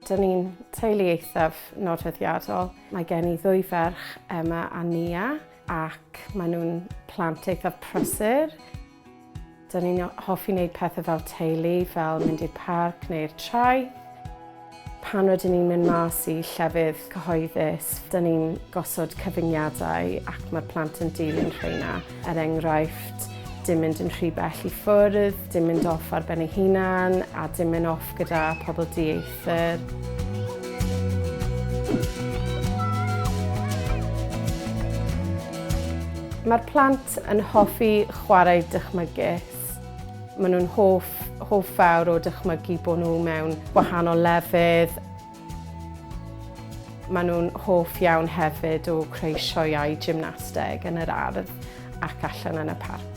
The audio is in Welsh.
Dyn ni'n teulu eithaf nodweddiadol. Mae gen i ddwy ferch, Emma a Nia, ac maen nhw'n plant eithaf prysur. Dyn ni'n hoffi wneud pethau fel teulu, fel mynd i'r parc neu'r traeth. Pan rydyn ni'n mynd mas i llefydd cyhoeddus, dyn ni'n gosod cyfyngiadau ac mae'r plant yn dilyn rheina. Er enghraifft, dim mynd yn rhy bell i ffwrdd, dim mynd off ar ben ei hunan a dim mynd off gyda pobl dieithr. Mae'r plant yn hoffi chwarae dychmygus. Maen nhw'n hoff, hoff fawr o dychmygu bod nhw mewn gwahanol lefydd. Maen nhw'n hoff iawn hefyd o creu sioeau gymnasteg yn yr ardd ac allan yn y parc.